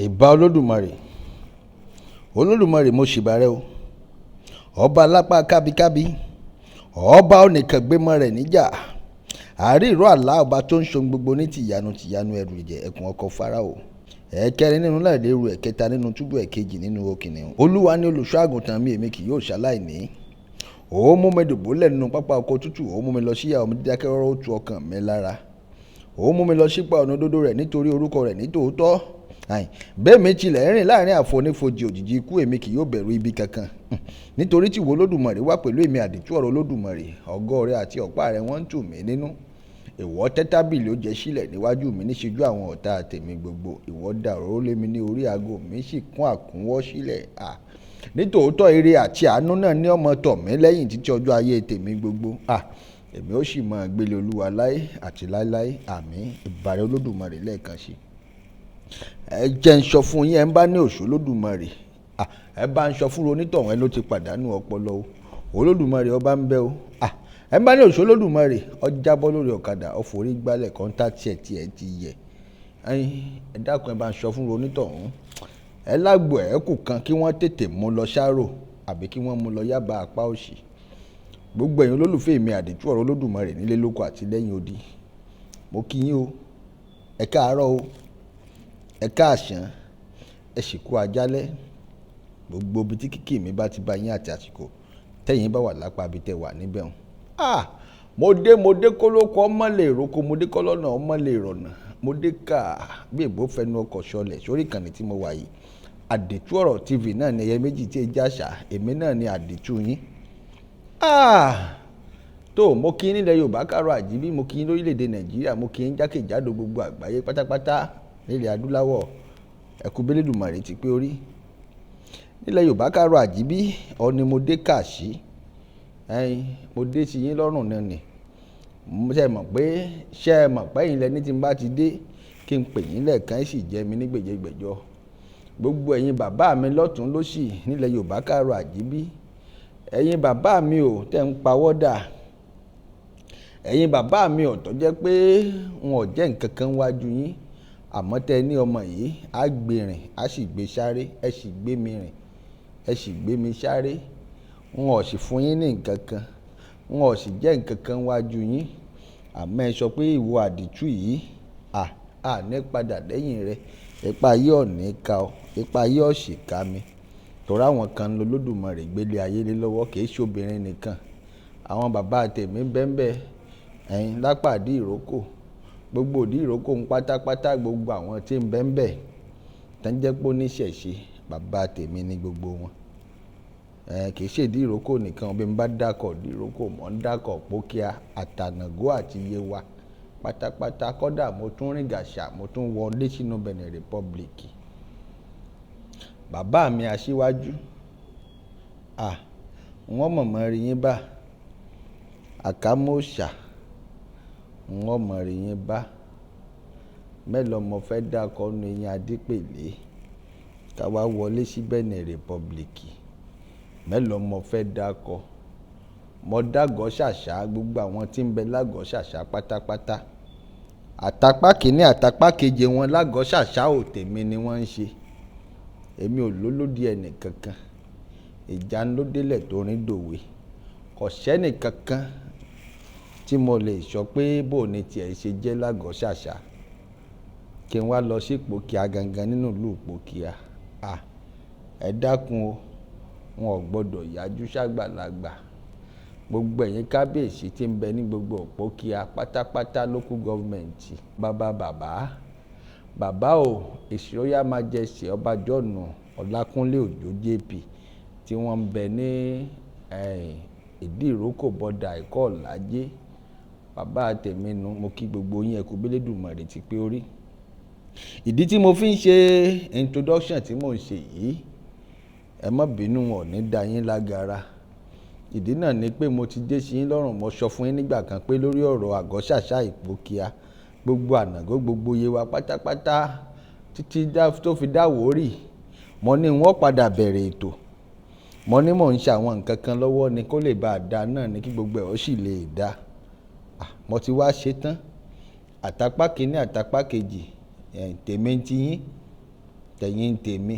Ìbà Olódùmarè. Olódùmarè, mo ṣèbà rẹ o. Ọba alápá kábíkábí, ọba onìkàngbémọ rẹ̀ níjà. Àárí ìró àlá, ọba tó ń ṣohun gbogbo ní tìyanu tìyanu, ẹrù ìjẹ ẹkùn ọkọ̀ Fáráò. Ẹ̀kẹrin nínú láìléru, ẹ̀kẹta nínú túbú, ẹ̀kejì nínú òkìnnìún. Olúwa ni olùṣọ́ àgùntàn mi, èmi kì yóò ṣaláìní. Ó mú mi dùbúlẹ̀ nínú pápá oko tútù, ó mú mi lọ sí ìhà omi dídákẹ́ rọ́rọ́, ó tu ọkàn mi lára. Ó mú mi lọ sípa ọ̀nà òdodo rẹ̀ nítorí orúkọ rẹ̀ ní tòótọ́. Bẹ́ẹ̀ mi tilẹ̀ rìn láàrin àfonífojì òjìji ikú, èmi kì yóò bẹ̀rù ibi kankan. Nítorí tí ìwọ Olódùmarè wà pẹ̀lú èmi, àdìtú ọ̀rọ̀ Olódùmarè, ọ̀gọ́ rẹ àti ọ̀pá rẹ wọ́n ń tù mí nínú. Ìwọ tẹ́ tábìlì oúnjẹ sílẹ̀ níwájú mi níṣojú àwọn ọ̀tá tèmi gbogbo. Ìwọ da òróró lé mi ní orí, ago mi sì kún àkúnwọ́ sílẹ̀. Nítòótọ́ ire àti àánú náà ní ọmọ tọ̀ mí lẹ́yìn títí ọjọ́ ayé tèmi gbogbo. Èmi ó sì máa gbélé Olúwa láé àti láéláé. Àmín. Ìbàrẹ̀ Olódùmarè lẹ́ẹ̀kan sí. Ẹ jẹ́ ń sọ fún yín, ẹ ń bá ní òṣó Olódùmarè. Ẹ bá ń sọ fún onítọ̀hún, ẹ ló ti pàdánù ọpọlọ o. Olódùmarè ọba ń bẹ o. Ẹ ń bá ní òṣó Olódùmarè, ó jábọ́ lórí ọ̀kadà, ó forí gbálẹ̀ kọ́ńtà tiẹ̀ tiẹ̀ ti yẹ. Ẹ dákun, ẹ bá ń sọ fún onítọ̀hún. Ẹ lágbo ẹ̀ kù kan kí wọ́n tètè mú lọ ṣáró àbí kí wọ́n mú lọ yába apá òsì. Gbogbo ẹ̀yin olólùfẹ́ mi, àdìtú ọ̀rọ̀ Olódùmarè nílé lóko àti lẹ́yìn odi. Mo kí yín o. Ẹ káàárọ̀ o. Ẹ káàsán. Ẹ sì kú àjálẹ́. Gbogbo ibi tí kíkì mi bá ti bá yín àti àsìkò tẹ́yin bá wà lápá ibi tẹ́ wà níbẹ̀ hùn. Mo dé kólókó ọmọ lè roko, mo dé kọ́lọ́nà ọmọ lè rọ̀nà, mo dé ká bí èbó fẹnu ọkọ̀ ṣọlẹ̀ sórí ìkànnì tí mo wà yìí. Àdìtú ọ̀rọ̀ TV náà ni ẹyẹ méjì tí ẹ jáṣà, èmi náà ni àdìtú yín. Tó mo kí nílẹ̀ Yorùbá káàárọ̀ àjíbí, mo kí lórílẹ̀‐èdè Nàìjíríà, mo kí jákèjádò gbogbo àgbáyé pátápátá nílẹ̀ adúláwọ̀. Ẹ kú b'Elédùmarè ti pé orí. Nílẹ̀ Yorùbá káàárọ̀ àjíbí, ọ ni mo dé kà sí. Ẹ̀yin, mo dé sí yín lọ́rùn náà ni. Mo ṣe mọ̀ pé, ṣé ẹ mọ̀ pé ẹ̀yin lẹni tí ń bá ti dé kí n pè yín lẹ́ẹ̀kan sì jẹ́ mi ní gbèjégbèjọ. Gbogbo ẹ̀yin bàbá mi lọ́tùn lósì nílẹ̀ Yorùbá káàárọ̀ àjíbí. Ẹ̀yin bàbá mi ò tẹ́ ń pawọ́dà. Ẹ̀yin bàbá mi ò tó jẹ́ pé wọn ò jẹ́ nǹkan kan wájú yín. Àmọ́ tẹ ní ọmọ yìí, á gbé rìn, á sì gbé sáré, ẹ sì gbé mi rìn, ẹ sì gbé mi sáré. Wọn ò sì fún yín ní nǹkan kan. Wọn ò sì jẹ́ nǹkan kan wájú yín. Àmọ́ ẹ sọ pé ìwọ àdìtú yìí, à ní padà lẹ́yìn rẹ. Ipa yìí ò ní ka ọ, ipa yìí ò sì ká mi. Torí àwọn kan l'Olódùmarè gbélé ayé lé lọ́wọ́, kì í ṣe obìnrin nìkan. Àwọn bàbá tèmi bẹ́ńbẹ́, ẹ̀yin lápá ìdí ìrókò. Gbogbo ìdí ìrókò ń pátápátá, gbogbo àwọn tí ń bẹ́ńbẹ́, tán jẹ́ pé oníṣẹ̀ṣe, bàbá tèmi ni gbogbo wọn. Kì í ṣe ìdí ìrókò nìkan, bí mo bá dákọ̀ ìdí ìrókò, mò ń dákọ̀ Pókíà, Àtànàgó àti Yewa pátápátá. Kódà mo tún rìn gàṣà, mo tún wọlé sínú Benin Republic. Bàbá mi aṣíwájú. Wọ́n mọ̀mọ́ rí yín bá. Àkámọ́ṣà, wọ́n mọ̀ rí yín bá. Mélòó mo fẹ́ dákọ̀ nínú eyín Adépèlé ká wá wọlé sí Benin Republic. Mélòó mo fẹ́ dákọ̀. Mo dàgọ́ ṣàṣà, gbogbo àwọn tí ń bẹ lágọ́ ṣàṣà pátápátá. Àtàpá kìíní, àtàpá kejì wọn lágọ́ ṣàṣà ò tèmi ni wọ́n ń ṣe. Èmi ò lólódì ẹni kankan. Ìjà ń ló délẹ̀ tó rin dòwe. Kò sẹ́ni kankan tí mo lè sọ pé bó ni tí ẹ ṣe jẹ́ lágọ́ ṣàṣà. Kí n wá lọ sí Ìpókíà gangan nínú ìlú Ìpókíà. Ẹ dákun o. Wọn ò gbọdọ̀ yájú ságbàlagbà. Gbogbo ẹ̀yin kábíyèsí tí ń bẹ ní gbogbo Ìpókíà pátápátá local government. Bàbá bàbá, bàbá o, His Royal Majesty Ọba John Ọlákúnlé Òjó JP tí wọ́n ń bẹ ní, ìdí ìrókò border Ẹ̀kọ́ Ọ̀lajé. Bàbá tèmi nu, mo kí gbogbo yín, ẹ kú b'Elédùmarè ti pé orí. Ìdí tí mo fi ń ṣe introduction tí mò ń ṣe yìí, ẹ má bínú, wọn ò ní dá yín lágara. Ìdí náà ni pé mo ti dé sí yín lọ́rùn, mo sọ fún yín nígbà kan pé lórí ọ̀rọ̀ àgọ́ ṣàṣà Ìpókíà, gbogbo ànàgó, gbogbo Yewa pátápátá títí tó fi dá Àwórì. Mo ní wọ́n padà bẹ̀rẹ̀ ètò. Mo ní mò ń ṣe àwọn nǹkan kan lọ́wọ́ ni kó lè bá dá náà ni kí gbogbo ẹ̀ ó sì lè dá. Mo ti wá ṣe tán. Àtàpá kìíní, àtàpá kejì, tèmi ti yín. Tẹ̀yìn tèmi,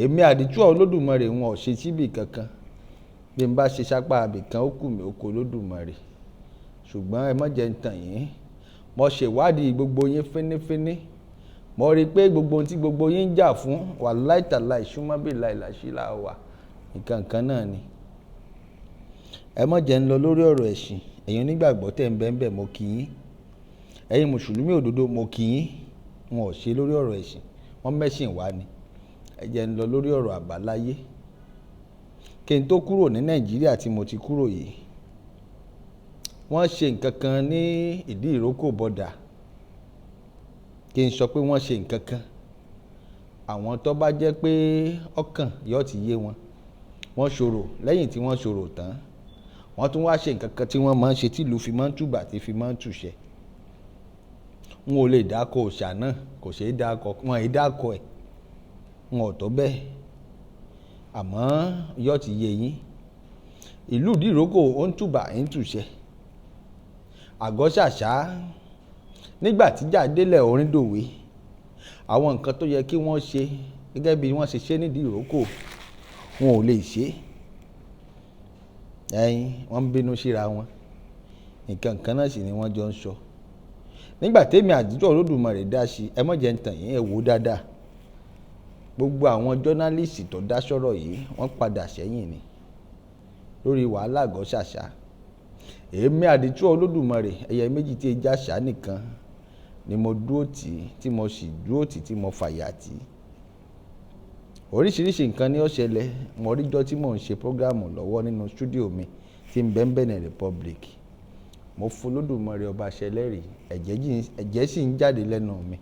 èmi àdìtú Olódùmarè wọn ò ṣe síbì kankan. Bí n bá ṣe sápá ibì kan, ó kù mí ó kó Olódùmarè. Ṣùgbọ́n ẹ má jẹ́ ń tàn yín. Mo ṣèwádìí gbogbo yín fínífíní. Mo rí pé gbogbo ohun tí gbogbo yín ń jà fún, wàláì tàláì súnmọ́ bí láìláṣí là wà. Nǹkan kan náà ni. Ẹ má jẹ́ ń lọ lórí ọ̀rọ̀ ẹ̀sìn. Ẹ̀yin onígbàgbọ́ tẹ̀ ń bẹ ń bẹ, mo kí yín. Ẹ̀yin Mùsùlùmí òdodo, mo kí yín. Wọn ò ṣe lórí ọ̀rọ̀ ẹ̀sìn. Wọ́n mẹ́sìn wá ni. Ẹ jẹ́ ń lọ lórí ọ̀rọ̀ àbáláyé. Kí n tó kúrò ní Nàìjíríà tí mo ti kúrò yìí, wọ́n ṣe nǹkan kan ní ìdí ìrókò border. Kí n sọ pé wọ́n ṣe nǹkan kan. Àwọn tó bá jẹ́ pé ọkàn yóò ti yé wọn. Wọ́n ṣòro lẹ́yìn tí wọ́n ṣòro tán. Wọ́n tún wá ṣe nǹkan kan tí wọ́n máa ń ṣe tí ìlú fi máa ń tùbà tí fi máa ń tùṣẹ. N ò lè dáko òòṣà náà, kò ṣe é dáko, wọ́n ì dáko ẹ̀. Wọn ò tó bẹ́ẹ̀. Àmọ́ yóò ti yé yín. Ìlú ìdí ìrókò ó ń tùbà ń tùṣẹ. Àgọ́ ṣàṣà nígbà tí ìjà délẹ̀ orin dòwe. Àwọn nǹkan tó yẹ kí wọ́n ṣe gẹ́gẹ́ bí wọ́n ṣe ṣe nídìí ìrókò, wọn ò lè ṣe. Ẹyin, wọ́n ń bínú síra wọn. Nǹkan kan náà sì ni wọ́n jọ ń sọ. Nígbà tí èmi àdìtú Olódùmarè dá sí, ẹ má jẹ́ ń tàn yín, ẹ wò dáadáa. Gbogbo àwọn journalist tó dá sọ̀rọ̀ yìí, wọ́n padà sẹ́yìn ni lórí wàhálà àgọ́ ṣàṣà. Èmi àdìtú Olódùmarè, ẹyẹ méjì tí ẹ já ṣá nìkan ni mo dúró tì, tí mo sì dúró tì, tí mo fàyà tì. Oríṣiríṣi nǹkan ni ó ṣẹlẹ̀. Mo rí ọjọ́ tí mò ń ṣe program lọ́wọ́ nínú studio mi tí ń bẹ ní Benin Republic. Mo fún Olódùmarè ọba ṣẹlẹ́rìí, ẹ̀jẹ̀ sì ń jáde lẹ́nu mi.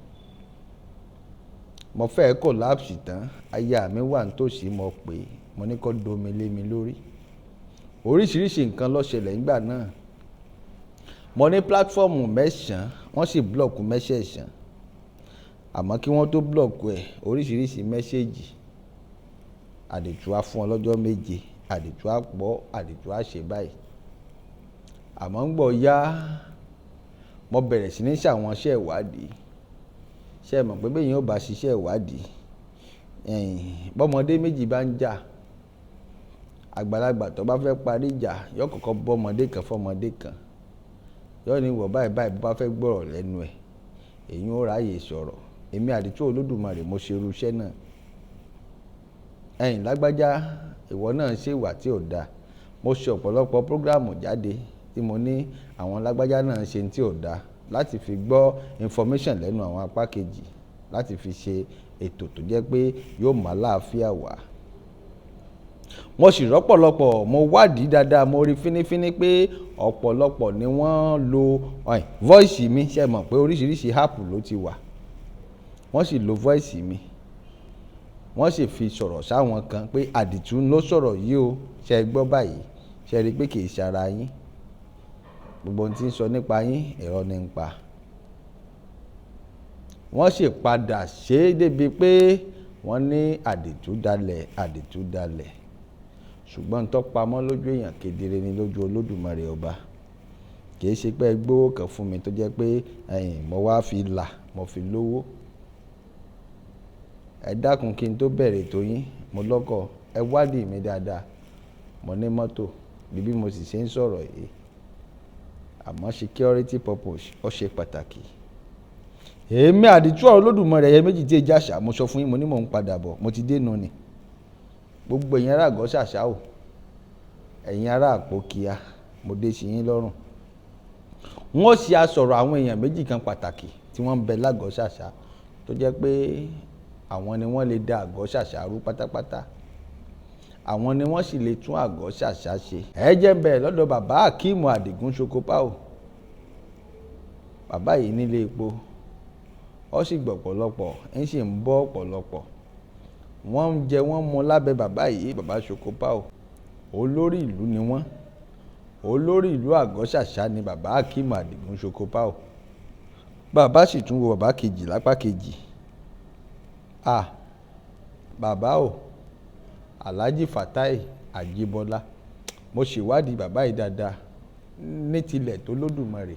Mo fẹ́ collapse tán, aya mi wà nítòsí, mo pè é, mo ní kó domi lé mi lórí. Oríṣiríṣi nǹkan ló ṣẹlẹ̀ nígbà náà. Mo ní platform mẹ́sàn-án, wọ́n sì block mẹ́sẹ̀ẹ̀sán. Àmọ́ kí wọ́n tó block ẹ̀, oríṣiríṣi message. Àdìtú á fún ọ lọ́jọ́ méje, àdìtú á pọ̀, àdìtú á ṣe báyìí. Àmọ́ ń gbọ́ ya, mo bẹ̀rẹ̀ sí ní ṣàwọn iṣẹ́ ìwádìí. Ṣé ẹ mọ̀ pé bí èèyàn ò bá ṣiṣẹ́ ìwádìí, bọ́mọdé méjì bá ń jà, àgbàlagbà tó bá fẹ́ parí ìjà, yóò kọ́kọ́ bọ́ ọmọdé kan fún ọmọdé kan. Yóò ní wọ̀ báyìí báyìí bó bá fẹ́ gbọ́rọ̀ lẹ́nu ẹ̀, èyí ó ráyè sọ̀rọ̀. Èmi àdìtú Olódùmarè mo ṣe irú iṣẹ́ náà. Ẹ̀yin lágbájá, ìwọ náà ṣe ìwà tí ò da. Mo ṣe ọ̀pọ̀lọpọ̀ program jáde tí mo ní àwọn lágbájá náà ṣe tí ò da láti fi gbọ́ information lẹ́nu àwọn apá kejì, láti fi ṣe ètò tó jẹ́ pé yóò mú àlàáfíà wá. Mo sì rọ́pọ̀lọpọ̀, mo wádìí dáadáa, mo rí fínífíní pé ọ̀pọ̀lọpọ̀ ni wọ́n lo voice mi. Ṣé ẹ mọ̀ pé oríṣiríṣi app ló ti wà? Wọ́n sì lo voice mi. Wọ́n sì fi sọ̀rọ̀ sáwọn kan pé àdìtú ló sọ̀rọ̀ yìí o. Ṣé ẹ gbọ́ báyìí? Ṣé ẹ rí pé kì í ṣe ara yín? Gbogbo ohun tí ń sọ nípa yín, irọ́ ni ń pa. Wọ́n sì padà ṣe débi pé wọ́n ní àdìtú dalẹ̀, àdìtú dalẹ̀. Ṣùgbọ́n tó pamọ́ lójú èèyàn kedere ni lójú Olódùmarè ọba. Kì í ṣe pé ẹ gbówó kan fún mi tó jẹ́ pé ẹ̀yin mo wá fi là, mo fi lówó. Ẹ dákun kí n tó bẹ̀rẹ̀ ètò yín, mo lọ́kọ̀, ẹ wádìí mi dáadáa. Mo ní mọ́tò bí mo sì ṣe ń sọ̀rọ̀ yìí. Àmọ́ security purpose ó ṣe pàtàkì. Èmi àdìtú Olódùmarè ẹyẹ méjì tí ẹ já ṣá, mo sọ fún yín, mo ní mò ń padà bọ̀, mo ti dé nù ni. Gbogbo ẹ̀yin ará àgọ́ ṣàṣà o. Ẹ̀yin ará àpókíá, mo dé sí yín lọ́rùn. Wọ́n ṣe àsọ̀rọ̀ àwọn èèyàn méjì kan pàtàkì tí wọ́n ń bẹ lágọ́ ṣàṣà tó jẹ́ pé àwọn ni wọ́n lè da àgọ́ ṣàṣà rú pátápátá. Àwọn ni wọ́n sì lè tún àgọ́ ṣàṣà ṣe. Ẹ jẹ́ ń bẹ̀rẹ̀ lọ́dọ̀ bàbá Akeem Adigun Ṣokopá o. Bàbá yìí nílé epo, ó sì gbọ́ ọ̀pọ̀lọpọ̀, ń sì ń bọ́ ọ̀pọ̀lọpọ̀. Wọ́n ń jẹ wọ́n mu lábẹ́ bàbá yìí, bàbá Ṣokopá o. Olórí ìlú ni wọ́n. Olórí ìlú àgọ́ ṣàṣà ni bàbá Akeem Adigun Ṣokopá o. Bàbá sì tún wo bàbá kejì lápá kejì. À, bàbá o, Alhaji Fatai Ajibola. Mo ṣèwádìí bàbá yìí dáadáa ní tilẹ̀ tó lódùmarè.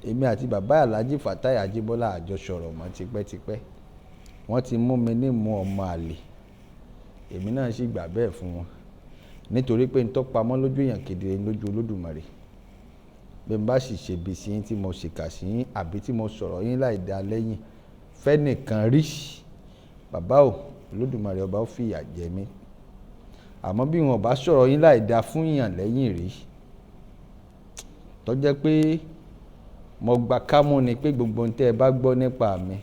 Èmi àti bàbá Alhaji Fatai Ajibola a jọ sọ̀rọ̀ mọ́ tipẹ́tipẹ́. Wọ́n ti mú mi ní mú ọmọ àlè, èmi náà sì gbà bẹ́ẹ̀ fún wọn, nítorí pé n tó pamọ́ lójú èèyàn kedere lójú Olódùmarè. Bí n bá sì ṣe bí sí yín tí mo ṣìkà sí yín àbí tí mo sọ̀rọ̀ yín láì dá lẹ́yìn fẹ́nìkan rí, bàbá o, Olódùmarè ọba ó fìyà jẹ mí. Àmọ́ bí wọn ò bá sọ̀rọ̀ yín láì dá fún èèyàn lẹ́yìn rí, tó jẹ́ pé mo gba kámú ni pé gbogbo ohun tí ẹ bá gbọ́ nípa mi,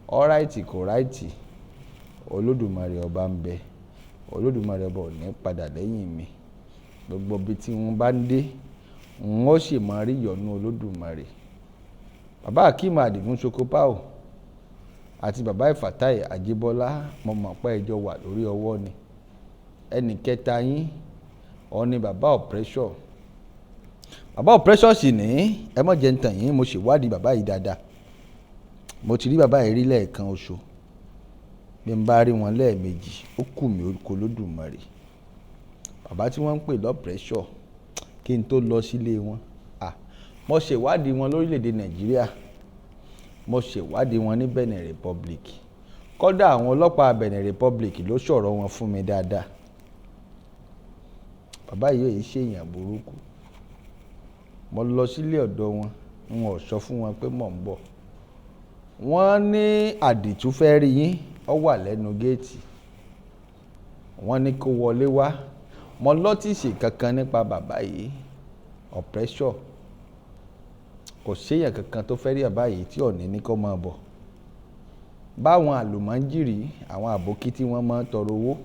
ó ráìtì kò ráìtì, Olódùmarè ọba ń bẹ. Olódùmarè ọba ò ní padà lẹ́yìn mi. Gbogbo ibi tí wọ́n bá ń dé, n ó sì máa rí ìyọ́nú Olódùmarè. Bàbá Akeem Adigun Sokopa o àti bàbá Fatai Ajíbọ́lá, mo mọ̀ pé ẹjọ́ wà lórí ọwọ́ ni. Ẹni kẹta yín, òun ni bàbá Oppressor. Bàbá Oppressor sì ní, ẹ má jẹ ń tàn yín, mo sì wádìí bàbá yìí dáadáa. Mo ti rí bàbá yìí rí lẹ́ẹ̀kan oṣù. Bí n bá rí wọn lẹ́ẹ̀mejì, ó kù mí orúkọ Olódùmarè. Bàbá tí wọ́n ń pè l'Oppressor, kí n tó lọ sílé wọn. À, mo ṣe ìwádìí wọn lórílẹ̀ èdè Nàìjíríà. Mo ṣe ìwádìí wọn ní Benin Republic. Kódà àwọn ọlọ́pàá Benin Republic ló sọ̀rọ̀ wọn fún mi dáadáa. Bàbá yìí ò ṣe èèyàn burúkú. Mo lọ sílé ọ̀dọ̀ wọn, n ò sọ fún wọn pé mò ń bọ̀. Wọ́n ní àdìtú fẹ́ rí yín, ó wà lẹ́nu géètì. Wọ́n ní kó wọlé wá. Mo lọ́tìsì kankan nípa bàbá yìí, Oppressor. Kò sí èèyàn kankan tó fẹ́ rí bàbá yìí tí ò ní kó máa bọ̀. Báwọn àlùmọ́njìrì, àwọn àbókí tí wọ́n máa ń tọrọ owó,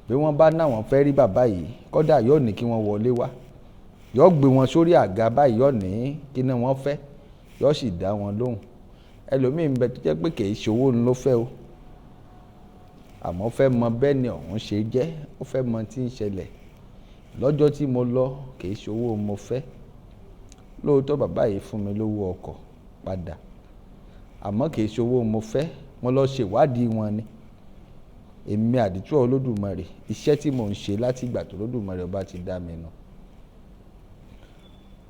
bí wọ́n bá náà wọ́n fẹ́ rí bàbá yìí, kódà yóò ní kí wọ́n wọlé wá. Yóò gbé wọn sórí àga báyìí, yóò ní kí ni wọ́n fẹ́, yóò sì dá wọn lóhùn. Ẹlòmíì ń bẹ tó jẹ́ pé kì í ṣe owó ló fẹ́ o. Àmọ́ fẹ́ mọ bẹ́ẹ̀ ni òun ṣe jẹ́, ó fẹ́ mọ tí ń ṣẹlẹ̀. Lọ́jọ́ tí mo lọ, kì í ṣe owó mo fẹ́. Lóòótọ́ bàbá yìí fún mi lówó ọkọ̀ padà. Àmọ́ kì í ṣe owó mo fẹ́. Mo lọ ṣe ìwádìí wọn ni. Èmi àdìtú Olódùmarè, iṣẹ́ tí mò ń ṣe láti ìgbà tó Olódùmarè ọba ti dá mi nù.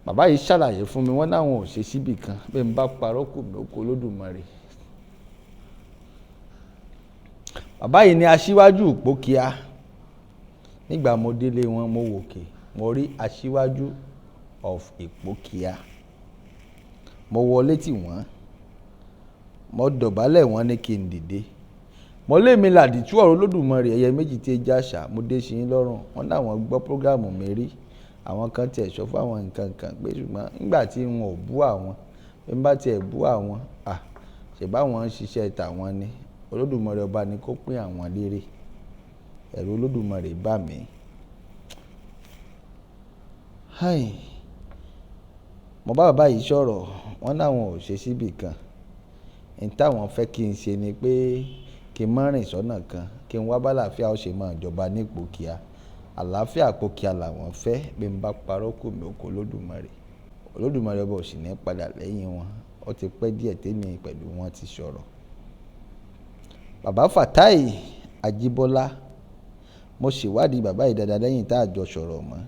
Bàbá yìí ṣàlàyé fún mi, wọ́n náwọn ò ṣe síbì kan. Bí n bá parọ́ kù mí ó kó Olódùmarè. Bàbá yìí ni aṣíwájú Ìpókíà. Nígbà mo délé wọn, mo wòkè, mo rí aṣíwájú of Ìpókíà. Mo wọlé tì wọ́n, mo dọ̀bálẹ̀ wọ́n ní kí n dìde. Mo lé mi làdìtú ọ̀rọ̀ Olódùmarè, ẹyẹ méjì tí ń jàṣà, mo dé sí yín lọ́rùn. Wọ́n náwọn gbọ́ prógrámù mi rí. Àwọn kan tiẹ̀ sọ fún àwọn nǹkan kan pé ṣùgbọ́n nígbà tí wọn ò bú àwọn, bí n bá tiẹ̀ bú àwọn, à, ṣè bá wọn ń ṣiṣẹ́ tà wọ́n ni. Olódùmarè ọba ni kó pín àwọn lérè. Ẹ̀rù Olódùmarè bà mí. Háì! Mo bá bàbá yìí sọ̀rọ̀, wọ́n náwọn ò ṣe síbì kan. Ǹ táwọn fẹ́ kí n ṣe ni pé kí n má rìn sọ́nà kan, kí n wá bá àlàáfíà ó ṣe máa jọba ní Ìpókíà. Àlàáfíà Ìpókíà làwọn fẹ́. Bí n bá parọ́ kù mí ó kó Olódùmarè. Olódùmarè ọba ò sì ní padà lẹ́yìn wọn. Ó ti pẹ́ díẹ̀ tèmi pẹ̀lú wọn ti sọ̀rọ̀. Bàbá Fatai Ajíbọ́lá, mo ṣe ìwádìí bàbá yìí dáadáa lẹ́yìn tá a jọ sọ̀rọ̀ mọ́.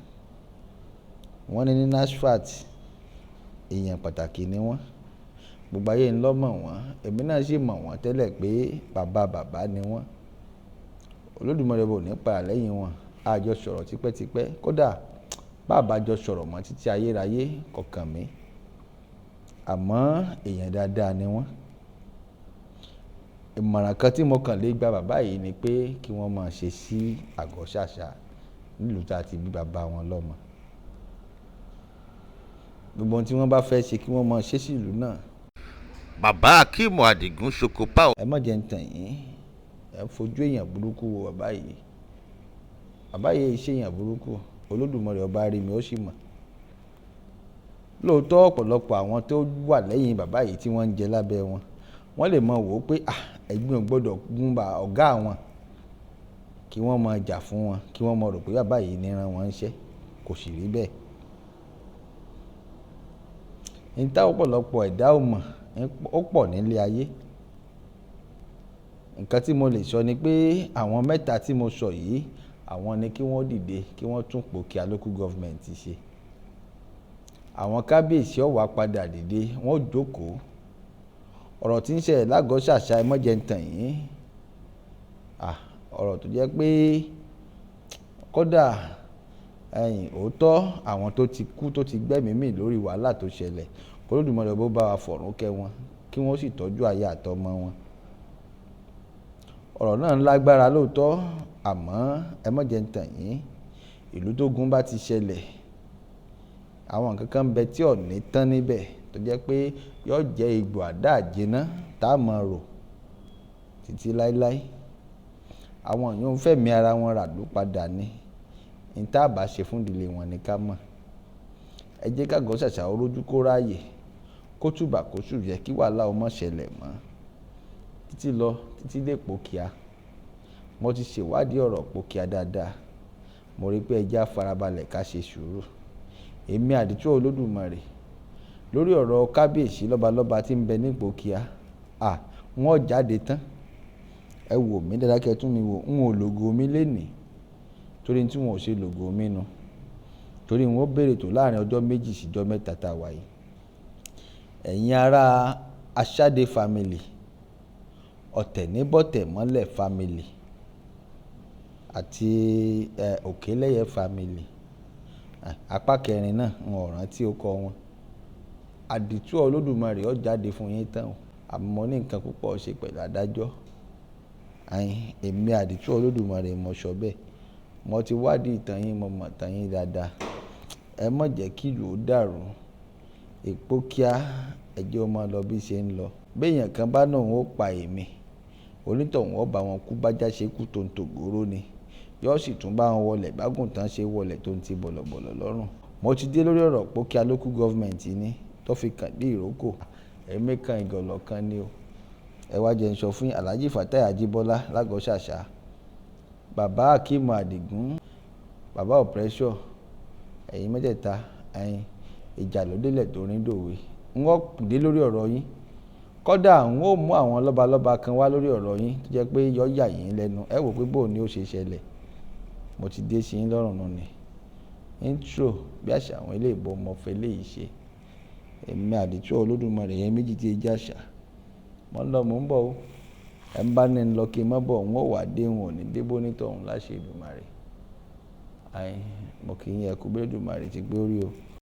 Wọ́n ní ní Nasfat, èèyàn pàtàkì ni wọ́n. Gbogbo ayé ń lọ mọ̀ wọ́n. Èmi náà sì mọ̀ wọ́n tẹ́lẹ̀ pé bàbá bàbá ni wọ́n. Olódùmarè ọba ò ní padà lẹ́yìn wọn. A jọ sọ̀rọ̀ tipẹ́tipẹ́. Kódà bá bá jọ sọ̀rọ̀ mọ́ títí ayérayé kò kàn mí. Àmọ́ èèyàn dáadáa ni wọ́n. Ìmọ̀ràn kan tí mo kàn lè gba bàbá yìí ni pé kí wọ́n máa ṣe sí àgọ́ ṣàṣà nílùú tí a ti bí bàbá wọn lọ́mọ. Gbogbo ohun tí wọ́n bá fẹ́ ṣe kí wọ́n máa ṣe sí ìlú náà. Bàbá Akeem Adigun Sokopa. Ẹ má jẹ ń tàn yín. Ẹ ń fojú èèyàn burúkú wo bàbá yìí. Bàbá yìí ṣe èèyàn burúkú. Olódùmarè ọba rí mi ó sì mọ̀. Lóòótọ́ ọ̀pọ̀lọpọ̀ àwọn tó wà lẹ́yìn bàbá yìí tí wọ́n ń jẹ lábẹ́ wọn, wọ́n lè mọ̀ wò ó pé, à, ẹ̀gbin ò gbọdọ̀ gún bá ọ̀gá wọn. Kí wọ́n máa jà fún wọn, kí wọ́n mọ̀ rò pé bàbá yìí ní ran wọn ṣẹ́. Kò sì rí bẹ́ẹ̀. Ǹ tá ọ̀pọ̀lọpọ̀ ẹ̀dá ò mọ̀, ó pọ̀ nílé ayé. Ǹkan tí mo lè sọ ni pé àwọn mẹ́ta tí mo sọ yìí, àwọn ni kí wọ́n dìde, kí wọ́n tún Ìpókíà Local Government ṣe. Àwọn kábíyèsí ó wá padà dìde, wọ́n ó jókòó. Ọ̀rọ̀ tí ń ṣẹlẹ̀ lágọ̀ọ́ ṣàṣà, ẹ má jẹ́ ń tàn yín. Ọ̀rọ̀ tó jẹ́ pé kódà ẹ̀yìn òótọ́ àwọn tó ti kú tó ti gbẹ́mìí mì lórí wàhálà tó ṣẹlẹ̀, k'Olódùmarè bó bá wa fọ̀run kẹ́ wọn, kí wọ́n sì tọ́jú aya àtọmọ wọn. Ọ̀rọ̀ náà ń lágbára lóòótọ́, àmọ́ ẹ má jẹ́ ń tàn yín. Ìlú tógun bá ti ṣẹlẹ̀, àwọn nǹkan kan ń bẹ tí ò ní tán níbẹ̀ tó jẹ́ pé yóò jẹ́ egbò àdá àjẹná tá a mọ̀ rò títí láéláé. Àwọn èèyàn ń fẹ̀mí ara wọn rà ló padà ni. N tá bá ṣe fún ìdílé wọn ni ká mọ̀. Ẹ jẹ́ ká gọ́ ṣàṣà ó rójú kó ráàyè, kó tùbà kó sù yẹ kí wàhálà ó má ṣẹlẹ̀ mọ́. Títí lọ, títí dé Ìpókíà. Mo ti ṣèwádìí ọ̀rọ̀ Ìpókíà dáadáa. Mo rí pé ẹ jẹ́ á farabalẹ̀ ká ṣe sùúrù. Èmi àdìtú Olódùmarè lórí ọ̀rọ̀ kábíyèsí lọ́balọ́ba tí ń bẹ ní Ìpókíà. Wọ́n ó jáde tán. Ẹ wò mí dáadáa kí ẹ tún mi wò. N ò lògo mi lénìí torí tí wọn ò ṣe lògo mi nu. Torí wọn ó bèrè tó láàrin ọjọ́ méjì sí ọjọ́ mẹ́ta tá a wà yìí. Ẹ̀yin ará Aṣáde family, Ọ̀tẹ̀níbọ̀tẹ̀mọ́lẹ̀ family àti Òkèlẹ́yẹ family. Apá kẹrin náà n ò rántí orúkọ wọn. Àdìtú Olódùmarè ó jáde fún yín tán o. Àmọ́ mo ní nǹkan púpọ̀ ṣe pẹ̀lú adájọ́. Èmi àdìtú Olódùmarè mo sọ bẹ́ẹ̀. Mo ti wádìí ìtàn yín, mo mọ̀ ìtàn yín dáadáa. Ẹ má jẹ́ kí ìlú ó dàrú. Ìpókíà, ẹ jẹ́ ó máa lọ bí ṣe ń lọ. Bí èèyàn kan bá ní òun ó pa èmi, onítọ̀hún ó bá wọn kú bá já ṣe kú tó ń tògóró ni. Yóò sì tún bá wọn wọlé bágùntàn ṣe wọlé tó ń ti bọ̀lọ̀bọ̀lọ̀ lọ́rùn. Mo ti dé lórí ọ̀rọ̀ Ìpókíà local government ni tó fi kàn dé ìrókò. Èmi kan ìgọ̀lọ̀ kan ni o. Ẹ wá jẹ́ n sọ fún Alhaji Fatai Ajíbọ́lá lágọ̀ọ́ ṣàṣà. Bàbá Akeem Adigun, bàbá Oppressor, ẹ̀yin mẹ́tẹ̀ẹ̀ta, ẹ̀yin ìjà ló délẹ̀ tó rin dòwe. N ó dé lórí ọ̀rọ̀ yín. Kódà n ó mú àwọn lọ́balọ́ba kan wá lórí ọ̀rọ̀ yín tó jẹ́ pé yóò yà yín lẹ́nu. Ẹ wò pé bó ni ó ṣe ṣẹlẹ̀. Mo ti dé sí yín lọ́rùn nù ni. Intro bí àṣà àwọn eléèbó mo fẹ́ léyìí ṣe. Èmi àdìtú Olódùmarè yẹn méjì tí ẹ jẹ́ àṣà. Mo ń lọ, mò ń bọ̀ o. Ẹ ń bá ní ń lọ kí n má bọ̀, n ó wá dé, n ò ní dé bó ní tọ̀hún láṣẹ Èdùmàrè. Mo kí yín ẹ kú bí Èdùmàrè ti gbé orí o.